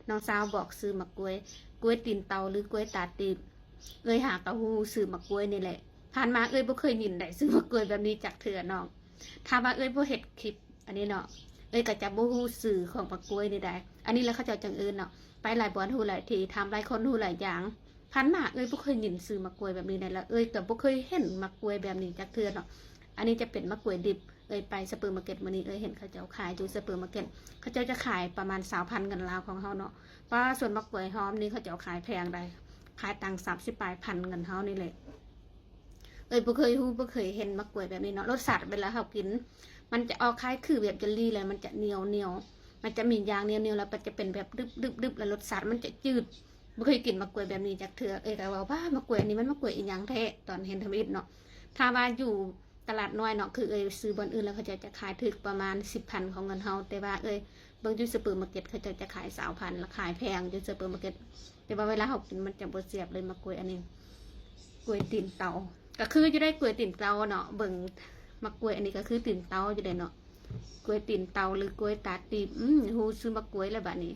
ນ້ອງສາວບອກຊື່ໝາກກ້ວຍ ກ້ວຍຕີນເຕົາ ຫຼື ກ້ວຍຕາຕີບ. ເອື້ອຍຫາກໍຮູ້ຊື່ໝາກກ້ວຍນີ້ແຫຼະ. ຜ່ານມາເອື້ອຍບໍ່ເຄີຍຍິນໄດ້ຊື່ໝາກກ້ວຍແບບນີ້ຈັກເທື່ອນ້ອງ. ຖ້າວ່າເອື້ອຍບໍ່ເຮັດຄລິບອັນນີ້ເນາະ ເອື້ອຍກໍຈະບໍ່ຮູ້ຊື່ຂອງໝາກກ້ວຍນີ້ໄດ໋. ອັນນີ້ລະເຂົາເຈົ້າຈັ່ງເອີ້ນເນາະ. ໄປຫຼາຍບ່ອນຮູ້ຫຼາຍທີ່ ຖາມຫຼາຍຄົນຮູ້ຫຼາຍຢ່າງ. ຜ່ານມາເອື້ອຍບໍ່ເຄີຍຍິນຊື່ໝາກກ້ວຍແບບນີ້ໄດ໋ ລະເອື້ອຍກໍບໍ່ເຄີຍເຫັນໝາກກ້ວຍແບບນີ້ຈັກເທື່ອເນາະ. ອັນນີ້ຈະເປັນໝາກກ້ວຍດິບ. ເອື້ອຍໄປຊະເປີມາເກັດມື້ນີ້ ເອື້ອຍເຫັນເຂົາເຈົ້າຂາຍຢູ່ຊະເປີມາເກັດ. ເຂົາເຈົ້າຈະຂາຍປະມານຊາວພັນເງິນລາວຂອງເຮົາເນາະ. ປາ ສ່ວນໝາກກ້ວຍຫອມນີ້ເຂົາເຈົ້າຂາຍແພງໄດ໋ ຂາຍຕັ້ງສາມສິບປາຍພັນເງິນເຮົານີ້ແຫຼະ. ເອື້ອຍບໍ່ເຄີຍຮູ້ ບໍ່ເຄີຍເຫັນໝາກກ້ວຍແບບນີ້ເນາະ. ລົດຊາດເວລາເຮົາກິນ ມັນຈະອອກຄ້າຍຄືແບບເຢລລີ ແລ້ວມັນຈະໜຽວໆ ມັນຈະມີຢ່າງໜຽວໆ ແລ້ວມັນຈະເປັນແບບດຶບໆໆ ແລ້ວລົດຊາດມັນຈະຈືດ. ບໍ່ເຄີຍກິນໝາກກ້ວຍແບບນີ້ຈັກເທື່ອ. ເອື້ອຍກໍເວົ້າ ປາ ໝາກກ້ວຍອັນນີ້ມັນໝາກກ້ວຍອີ່ຫຍັງແທ້ ຕອນເຫັນທຳອິດເນາະ. ຖ້າວ່າຢູ່ຕະຫຼາດນ້ອຍເນາະ ຄືເອື້ອຍຊື້ບ່ອນອື່ນແລ້ວ ເຂົາເຈົ້າຈະຂາຍຖືກປະມານສິບພັນຂອງເງິນເຮົາ. ແຕ່ວ່າເອື້ອຍເບິ່ງຢູ່ຊະເປີມາເກັດ ເຂົາເຈົ້າຈະຂາຍຊາວພັນ ລະຂາຍແພງຢູ່ຊະເປີມາເກັດ. ແຕ່ວ່າເວລາເຮົາກິນມັນຈະບໍ່ແຊບເລີຍໝາກກ້ວຍອັນນີ້. ກ້ວຍຕີນເຕົາ ກໍຄືຢູ່ໄດ໋ ກ້ວຍຕີນເຕົາເນາະ. ເບິ່ງໝາກກ້ວຍອັນນີ້ກໍຄືຕີນເຕົາຢູ່ໄດ໋ເນາະ. ກ້ວຍຕີນເຕົາ ຫຼື ກ້ວຍຕາຕີບ. ອືມ ຮູ້ຊື່ໝາກກ້ວຍແລ້ວບາດນີ້.